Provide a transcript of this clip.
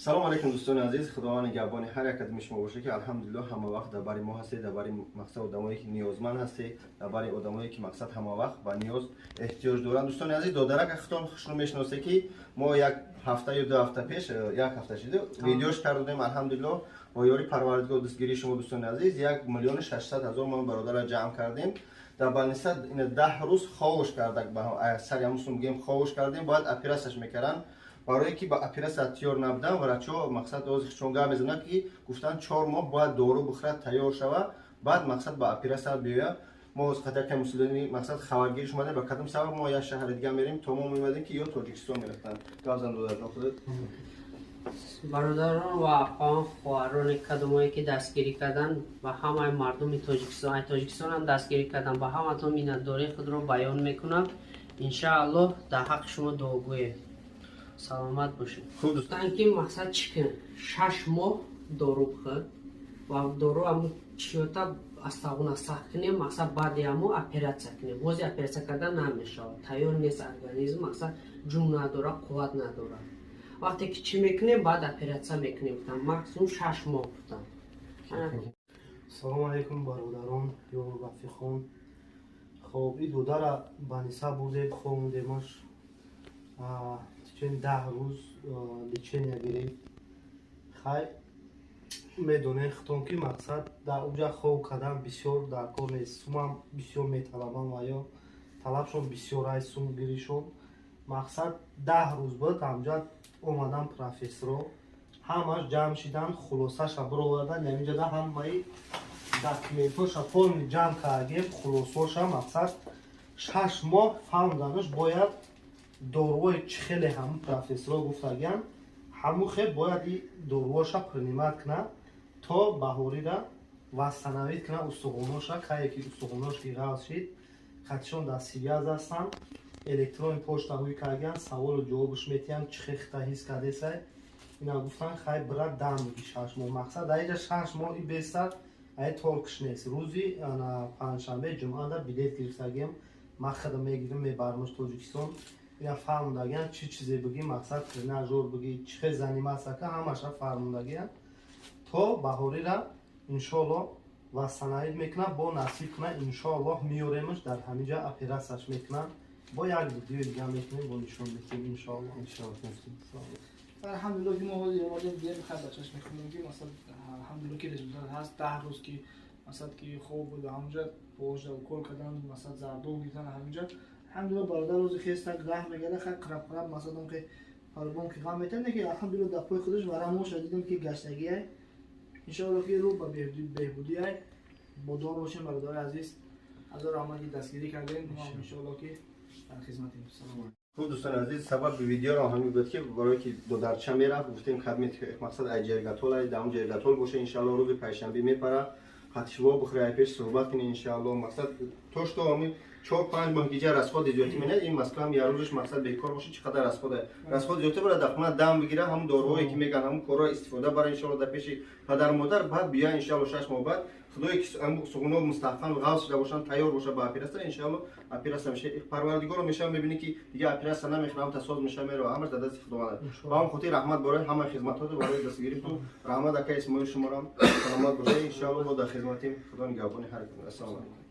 Салому алейкум, дӯстони азиз. Худованд нигаҳбони ҳар як кадоми шумо боша, ки алҳамдулиллоҳ ҳама вақт дар бари мо ҳастед, дар бари мақсад одамое ки ниёзманд ҳастед, дар бари одамое ки мақсад ҳама вақт ба ниёз эҳтиёҷ доранд. Дӯстони азиз, додарак худтон хушрӯ мешиносед, ки мо як ҳафта ё 2 ҳафта пеш, як ҳафта шида, видеош кардодем. Алҳамдулиллоҳ, бо ёри Парвардигор, дастгирии шумо, дӯстони азиз, 1 600 000 мо бародарро ҷамъ кардем. Дар больница 10 рӯз ховуш кардак, сари ҳамусум гем ховуш кардем, бояд оператсияш мекарданд. Барое ки ба оператсия тайёр набудам, врачо мақсад ҳозир чун гап мезанад, ки гуфтанд, 4 моҳ бояд дору бихӯрад, тайёр шава, баъд мақсад ба оператсия биёяд. Мо ҳозир қадр мусулмони мақсад хабаргириш омадем. Ба кадом сабаб мо як шаҳри дига мерем, то мо меомадем, ки ё Тоҷикистон мерафтанд. Гап зан, додарҷон, худат. Бародарон ва апаон, хоҳароне, кадомое ки дастгирӣ карданд, ба ҳамаи мардуми Тоҷикистон, ай Тоҷикистон ҳам дастгирӣ карданд, ба ҳаматон миннатдории худро баён мекунам. Иншааллоҳ, дар ҳаққи шумо дуогӯем. Саломат бошед. Хуб. Гуфтанд, ки мақсад чӣ кун, 6 моҳ дору бихӯр ва дору ҳаму чиёта астағуна сахт кунем, мақсад баъди ҳамо оператсия кунем. Ҳозир оператсия кардан намешавад, тайёр нест организм, мақсад ҷун надорад, қувват надорад. Вақте ки чӣ мекунем, баъд оператсия мекунем, гуфтам, максимум 6 моҳ гуфтам. Салому алейкум, бародарон ё рафиқон. Хоб, и додара больница бурдем, хондемаш, течение 10 рӯз лечения гирифт. Хай, медонем худтон, ки мақсад дар уҷа хоб кардан бисёр дар кор нест, сумам бисёр металабам ва ё талабшон бисёр ай сум гиришон. Мақсад 10 рӯз буд ҳамҷа омадан, профессоро ҳамаш ҷамъ шидан, хулосаша бировардан. Ҳаминҷода ҳамаи документоша полный ҷамъ кардем. Хулосоша мақсад 6 моҳ фаҳмданаш бояд доруҳои чӣ хеле ҳамун профессоро гуфтагиян, ҳамун хел бояд и доруҳоша принимать кунад, то баҳорира восстановить кунад устухоноша. Кае ки устухонош ки ғалз шид, хатишон дар связь ҳастанд, электронный почта ҳуй кардагиян, саволу ҷавобш метиҳанд, чӣ хел хита ҳис кардесай. Ина гуфтан, хай, брат, дам биги 6 моҳ. Мақсад дар иҷа 6 моҳ и бестар ай толкш нест. Рӯзи панҷшанбе, ҷумъада билет гирифтагиям, ман худам мегирам, мебармаш Тоҷикистон. Ина фаҳмудагиян, чӣ чизе бигӣ, мақсад тренажёр бигӣ, чӣ хел заниматься ка, ҳамаша фармудагиян. То баҳорира иншоаллоҳ восстановить мекунад, бо насиб кунад, иншоаллоҳ меёремаш, дар ҳаминҷа оператсияш мекунанд. Бо як видеои дига мекунем, бо нишон метиҳем, иншоаллоҳ. Алҳамдулилло, ки мо ҳозир омадем, дидем, хай, бачаш мехонем, ки масалан, алҳамдулилло, ки результат ҳаст. 10 рӯз ки масалан ки хоб буд, ҳамунҷа поожда укол кардан, масалан зардол гирифтан ҳаминҷа. Алҳамдулилло, бародар рӯзи хестак раҳ мегарда, хай, қираб қираб, масалан ки по-любому ки ғам метавон, ки алҳамдулилло дар пои худаш варамоша дидем, ки гаштагиай. Иншоалло, ки рӯ ба беҳбудиай. Бодор бошем, бародари азиз. Ҳазор раҳмат, ки дастгирӣ кардем. Мо иншоалло, ки дар хизматем. Салом. Хуб, дӯстони азиз, сабаби видеоро ҳамин буд, ки барое ки додарча мерафт, гуфтем, кадми мақсад ай ҷергатол, ай даҳум ҷергатол боша. Иншаалло, рӯзи панҷшанбе мепара, хатишво бихӯре, ай пеш суҳбат кунем, иншаалло. Мақсад то что ҳамин 4-5 моҳ гиҷа расходи зиёдӣ менад. Ин Москвам як рӯзаш мақсад бекор боша, чӣ қадар расхода, расход зиёдтар бара. Дар хона дам бигира, ҳамун доруҳое ки меган, ҳамун корҳоро истифода бара, иншоалло, дар пеши падару модар. Баъд бия, иншоалло, 6 моҳ баъд, худое ки суғуно мустаҳкам ғалз шуда бошанд, тайёр боша ба оператсия, иншоалло, оператсия меша. Парвардигоро мешава, мебинӣ, ки дига оператсия намехӯрам, тасоз меша, мерава, ҳамаш дар дасти Худованд. Ба ҳам хотир раҳмат барои ҳамаи хизматҳото, барои дастгиритон. Раҳмат, ака Исмоил, шуморам саломат бошед. Иншоалло, мо дар хизматим. Худо нигаҳбони ҳар. Ассалому алайкум.